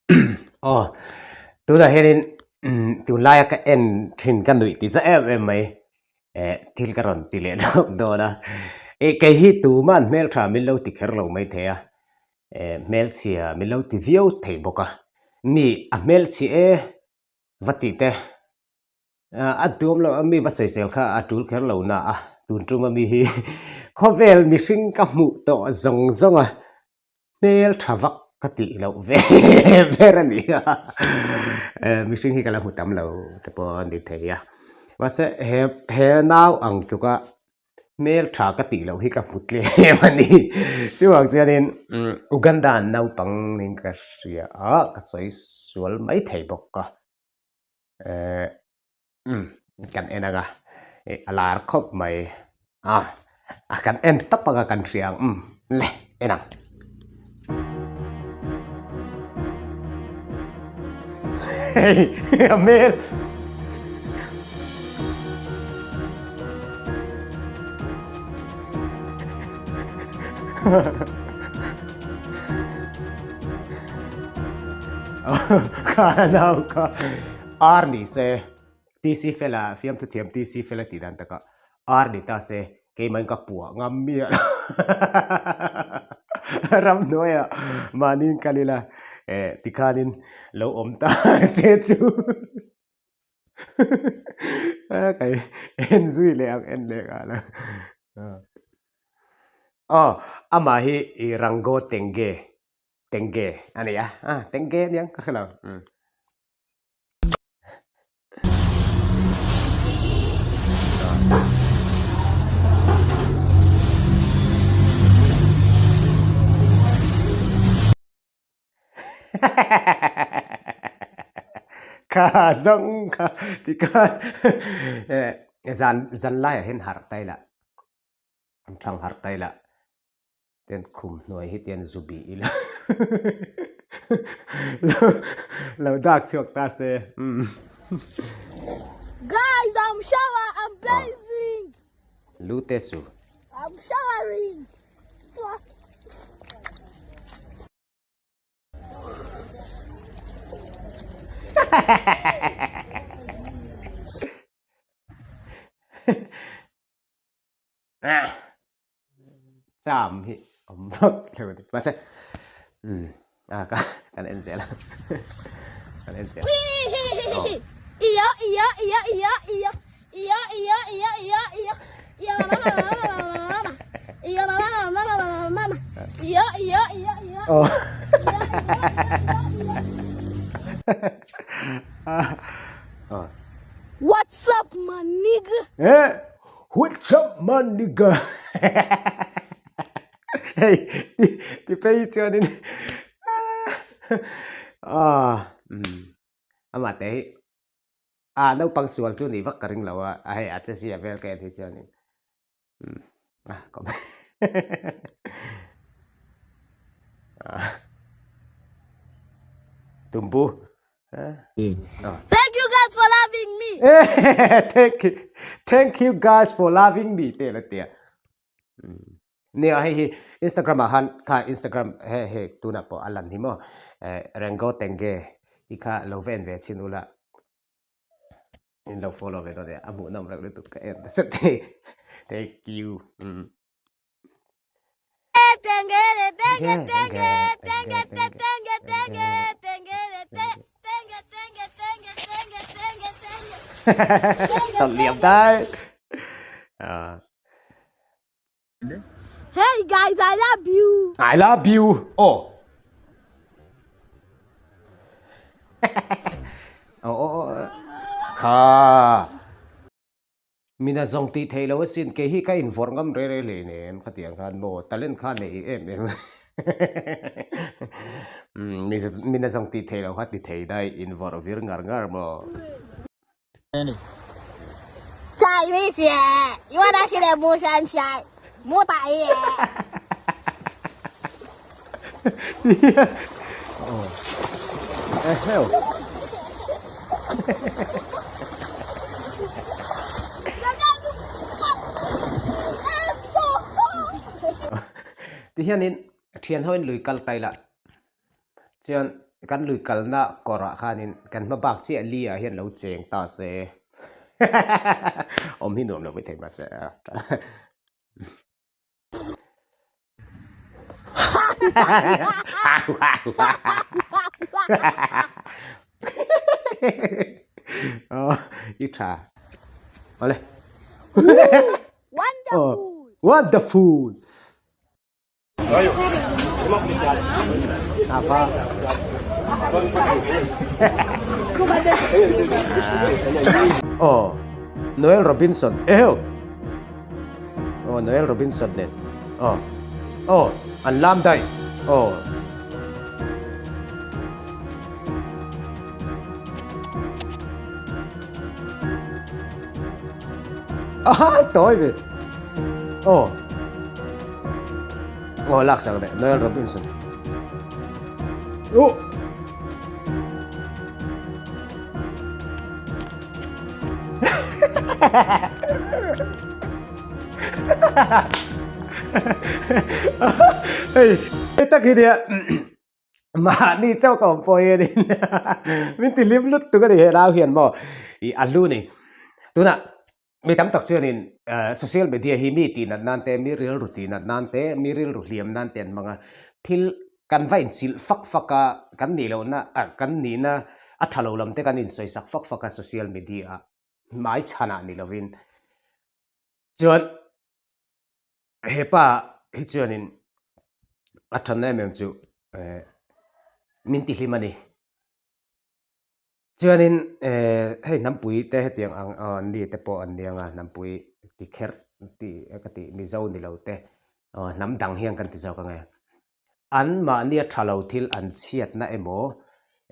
Aw tunah hianin tunlaia ka en thin ka nuih ti za em em mai eh thil ka rawn ti leh deuh dawn a ih kei hi tuman hmeltha min lo ti kher lo maithei a eh hmelchhia min lo ti viau thei bawk a mi a hmelchhia e va tih te a tuam loh a mi va sawisel kha a tul kher lo na a tun tum ami hi khawvel mihring ka hmuh tawh zawng zawng a hmel tha vak ka tih loh ve ber a ni a mihring hi ka la hmu tam lo te pawh a ni thei a mahse he he nau ang tluka hmel tha ka tih loh hi ka hmu tlem a ni chuvang chuanin Uganda naupang niin ka hria a ka sawi sual mai thei bawk a. Eh umm kan en anga ih a lar khawp mai a a kan en tawp anga kan hria ang umm le en ang. Hei a hmel. Kha nau kha ar ni se TC fela fiamthu thiam TC fela tih dan takah ar ni ta se keimah in ka puah ngam miah lo ramhnuaiah mahni in kal ila eh tikhanin lo awm ta se chu. Kai en zui leh ang en leh nghal ang aw amah hi ih Rango Tenge Tenge a ni a ah Tenge a niang ka hre lo umm. Kha zawng kha ti khan eh zan zan laiah hian harh ta ila an thang harh ta ila tian khum hnuai hi tian zu bih ila lo lo dak chhuak ta se umm. Guys, I'm shower, I'm blazing. Lu te su. I'm showering. Cham hi awm vak lo ni mahse umm a ka kan en zel a kan en zel Iya iya iya iya iya iya iya iya iya iya iya mama mama mama mama iya mama mama mama mama iya iya iya iya oh oh What's up my nigga? Eh, what's up my nigga? Hei, ti ti phei chuanin ah um amah te hi ah naupang sual chu nih vak ka ring lo a a hei a che zia vel ka en hi chuanin um ah comment ah tumbu Thank you guys for loving me. Thank you thank you guys for loving me te la tia Nia hei hi Instagram ah khan kha Instagram he hei tunah pawh a lan hi maw eh Rengo Tenge tih kha lo va en ve chhin ula in lo follow ve dawn nia a hmuhnawm reuh lutuk ka en nasa thei thank you umm. Tengere tenge tenge tenge te tenge tenge tengere te tenge tenge tenge tenge tenge tenge. Tawlh liam dai. Ah. Hey guys, I love you. I love you. Oh. oh, oh, oh. Kha. Mina zawng tih theih lo asin kei hi ka invawrh ngam re re hlei nem khatiang khan maw talent kha nei em em mina zawng tih theih lo kha ti thei dai invawrh vir ngar ngar maw. Ti hianin thian hoin lui kal tai la chuan. kan lui kalna kawrah khanin kan hma bak chiah li ah hian lo cheng ta se awm hi nuam lo maithei mahse I tha. Awle. Wonderful. Wonderful. Afa. Oh, Noel Robinson. Eheu. Aw Noel Robinson nen aw aw an lam daih aw. Aha tawi ve aw aw lak sak leh Noel Robinson uh. Hei hei tak hi nia mahni chauh ka awm pawh hian in min ti hlim lut tuk a ni he lau hian maw ih a hlu ni tunah mi tam tak chuanin social media hi mi tih nat nan te mi rilru tih nat nan te mi rilru hliam nan te an hmang a thil kan va inchilh fak fak a kan nih lohna ah kan nihna a tha lo lam te kan insawi sak fak fak a social media ah hmai chhanah ni lovin chuan hepa hi chuanin a thanna em em chu eh min ti hlim a ni chuanin eh hei hnampui te hetiang ang an ni te pawh an nia nga hnampui ti kher ti ka tih mizo ni lo te aw hnam dang hian kan ti zawk ang e an mahnia tha lo thil an chhiatna emaw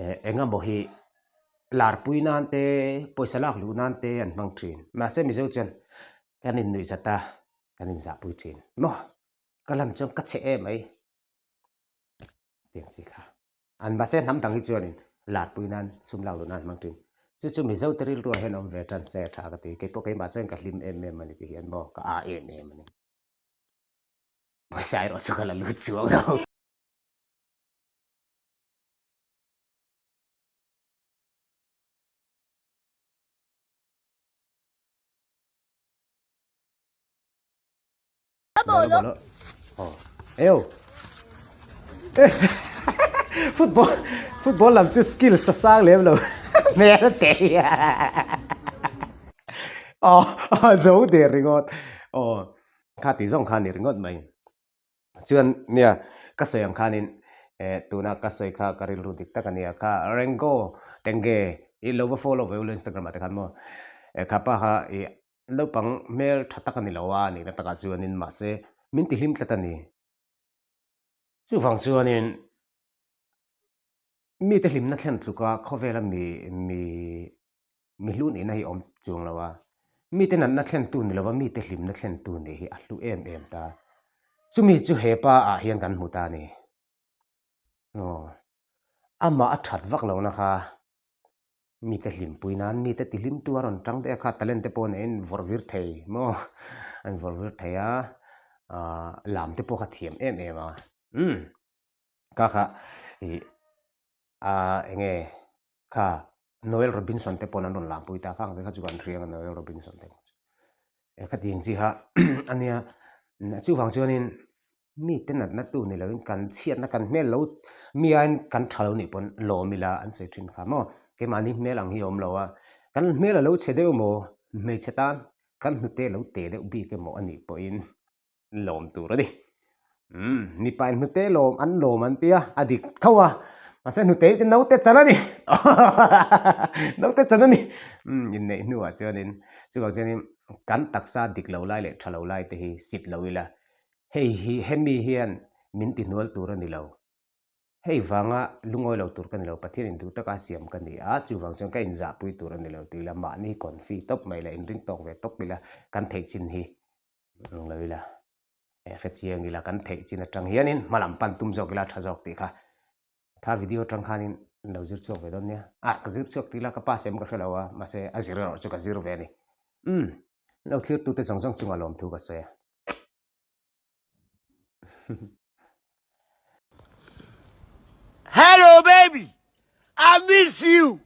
eh eng emaw hi larpui nan te pawisa lak luh nan te an hmang thin mahse mizo chuan kan innuih zat a kan inzahpui thin maw ka lan chuan ka chhe em mai tiang chi kha an mahse hnam dang hi chuanin larpui nan sum lak luh nan an hmang thin chu chu mizo te rilruah hian awm ve tan se a tha ka ti keipawh keimah chuan ka hlim em em a ni ti hian maw ka a em em a ni. Pawisa erawh chu ka la lut chuang lo. Bolo bolo. Oh. Eo. Football football lam chu skill sa sang lem lo. Hmel te hi. Oh, zo der ringawt. Oh. Kha tih zawng kha a ni ringawt mai. Chuan nia ka sawi ang khanin eh tuna ka sawi kha ka rilru dik tak a nia kha Rengo Tenge i lo va follow ve ula Instagram ah te khan maw eh kha pa kha ih naupang hmel tha tak a ni lo a nihna takah chuanin mahse min ti hlim tlat a ni. Chuvang chuanin mite hlimna thlen tluka khawvela mi mi Mi hlu nihna hi awm chuang lo a, mite natna thlentu ni lova mite hlimna thlentu nih hi a hlu em em ta. Chumi chu he pa ah hian kan hmu ta a ni. Aw, amah a that vak lohna kha mite hlimpui nan mite tihlimtu a rawn tang daih a kha talent te pawh neihin vawrh vir thei maw a invawrh vir thei a, ah lam te pawh kha thiam em em a. Umm ka kha ih ah eng nge Kha Noel Robinson te pawn an rawn lam pui ta khang te kha chu kan hria ang a Noel Robinson te chu. E khatiang chi kha ania chuvang chuanin mite natna tu ni loin kan chhiatna kan hmel lo mi aiin kan tha lo nih pawn lawm ila an sawi thin kha maw keimahni hmel ang hi a awm lo a kan hmel a lo chhe deuh maw hmeichhe tan kan hnute lo te deuh bik emaw anih pawhin lawm tur a ni. Umm mipa in hnute lawm an lawm an tia a dik tho a mahse hnute hi chu naute chan a ni naute chan a ni umm inneih hnuah chuanin chuvang chuanin kan taksa dik lo lai leh tha lo lai te hi sit lo ila hei hi hemi hian min ti hnual tur a ni lo hei vanga lungawi lo tur ka ni lo Pathian in duh taka siam ka ni a chuvang chuan ka inzahpui tur a ni lo tih ila mahni confi tawp mai ila inring tawk ve tawp ila kan theih chin hi. Ang lo ila eh hre chiang ila kan theih chin atang hianin hma lam pan tum zawk ila tha zawk tih kha kha video atang khanin lo zir chhuak ve dawn nia ah ka zir chhuak tih ila ka pass em ka hre lo a mahse a zir erawh chu ka zir ve a ni umm lo thlir tute zawng zawng chungah lawmthu ka sawi a. Hello baby, I miss you.